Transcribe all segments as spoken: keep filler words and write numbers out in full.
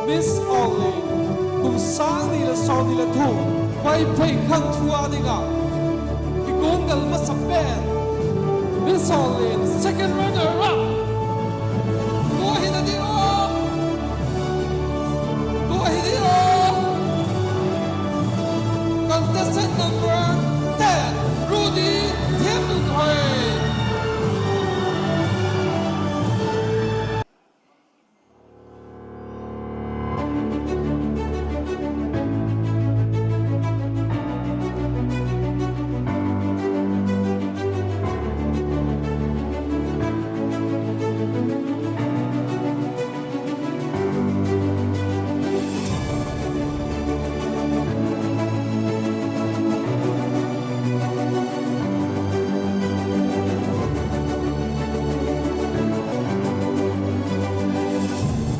Miss Awllen, kum sâng ni leh sawmni leh thum, Vaiphei khangthu â ding ah kikuang gal masa pen, Miss Awllen second runner up, kua hi na ding aw, kua hi ding aw? Contestant number ten, Rudy Thiamnunhoi.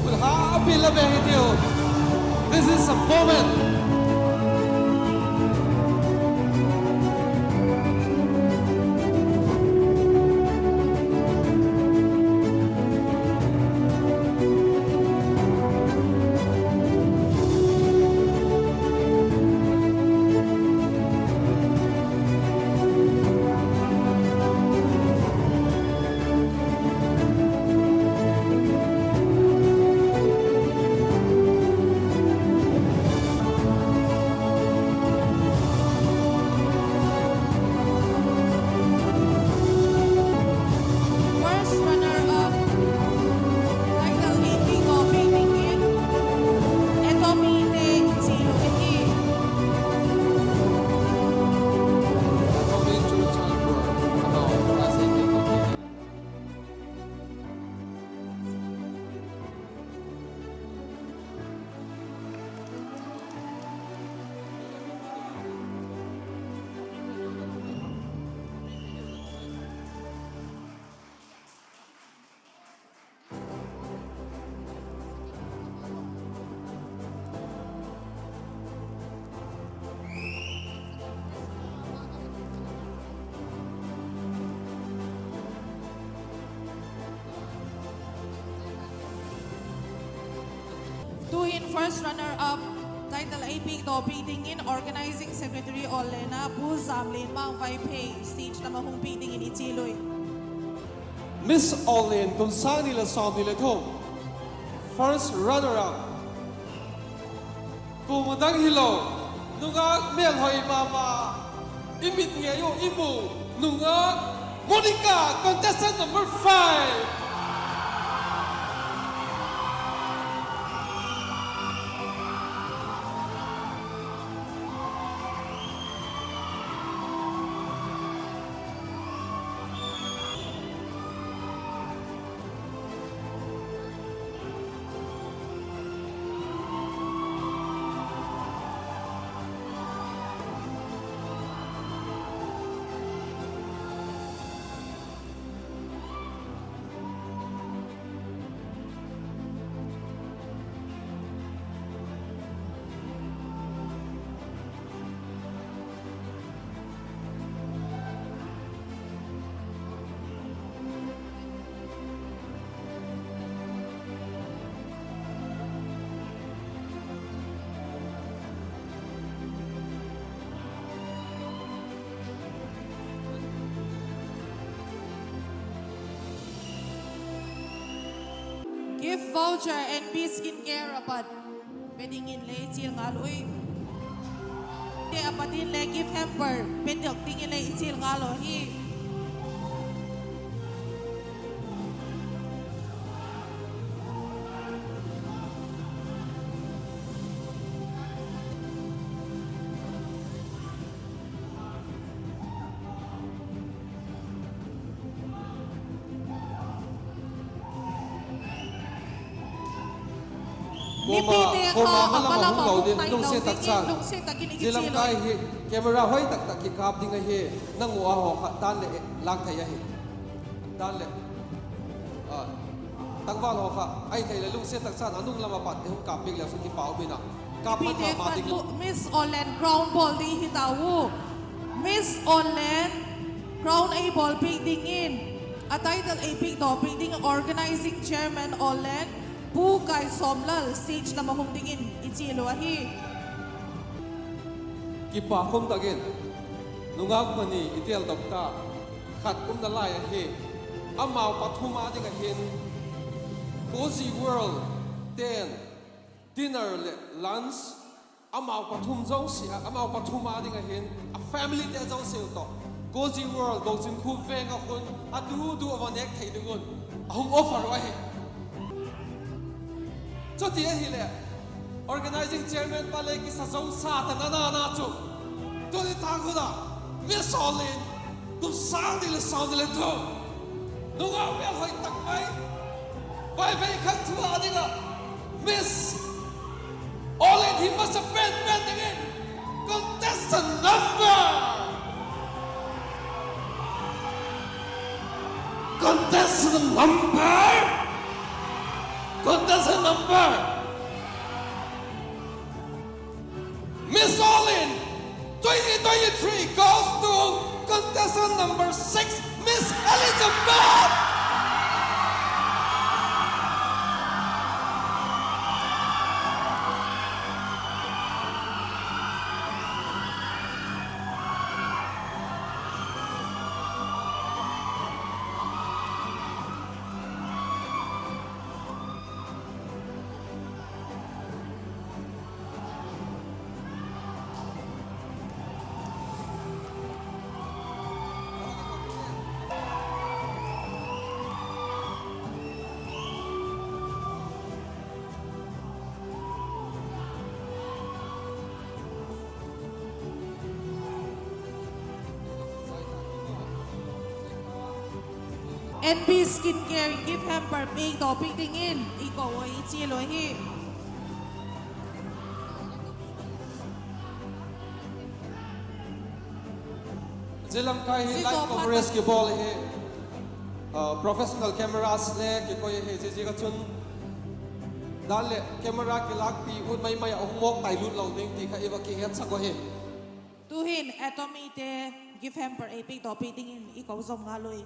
Kulha a pil la be hitiu. This is a moment. First runner up, title ei piakdawk piak dingin Etomi te i chia lo ahi. Tu'hin first runner up, title ei piakdawk piak dingin Organising Secretary Awllen a Pu Zamlianmang Vaiphei stage lam ah hung piak dingin i chia ui. Miss Awllen kum sâng ni leh sawmni leh thum, first runner up, kuama dang hilo, nungak mêlhoi ma ma, i mit ngei u i mu, nungak Monica, contestant number five. Gift voucher N B Skin Care a pat pe dingin le i chial ngal ui. Te a pat in le gift hamper pe dok dingin le i chial ngal u hi. Mipite kha a malam ah hung nai lo dingin lungsiat tak in i chia ui. Camera hoi tak tak kikâp ding ahi. Nang u a haw kha dan leh lâk thei ahi. Dan leh tangval haw kha ahi thei leh lungsiat tak chan a nung lam a pat i hung kâp piak leu chun kipak um in a. Mipite kha Miss Awllen crown bawl ding hi ta u. Miss Awllen crown ei bawl piak dingin, a title ei piakdawk piak ding Organising Chairman Awllen Pu Kaisawmlal stage lam a hung dingin i chial uh ahi. Kipak khum tak in, nungak pani i teldok ta, khat umna lai ahi. Amau pathum a ding ahin, Cozy World ten dinner leh lunch, amau pathum zosia, amau pathum a ding ahin, a familyte zosiau tawh Cozy World Bochin Khup Veng ah khun a du du a va nêk thei ding un a hung offer uh ahi. Chuti ahileh, organizing chairman pa le kisa zo sa ta na na na chu, tuni tâk hun a Miss Orlin, kum sâng ni leh sawmni leh thum, nungak mêlhoi tak mai, Vaiphei khang thu a ding ah Miss Orlin hi masa pen pen dingin contestant number, contestant number, contestant number, Miss Orlin twenty twenty-three goes to contestant number six, Miss Elizabeth. N B Skin Care gift hamper piakdawk piak dingin i ko ui, i chial ui hi. Zia lamkai hi live coverage kibawl ahi. Professional cameras le kikoi ahi, ziaziak ah chun dan leh camera kilâkpi ut mai mai ah hung mawk tai lut lo ding ti kha i va kihetsak uh ahi. Tu'hin Atomyte gift hamper ei piakdawk piak dingin i ko zom ngal ui.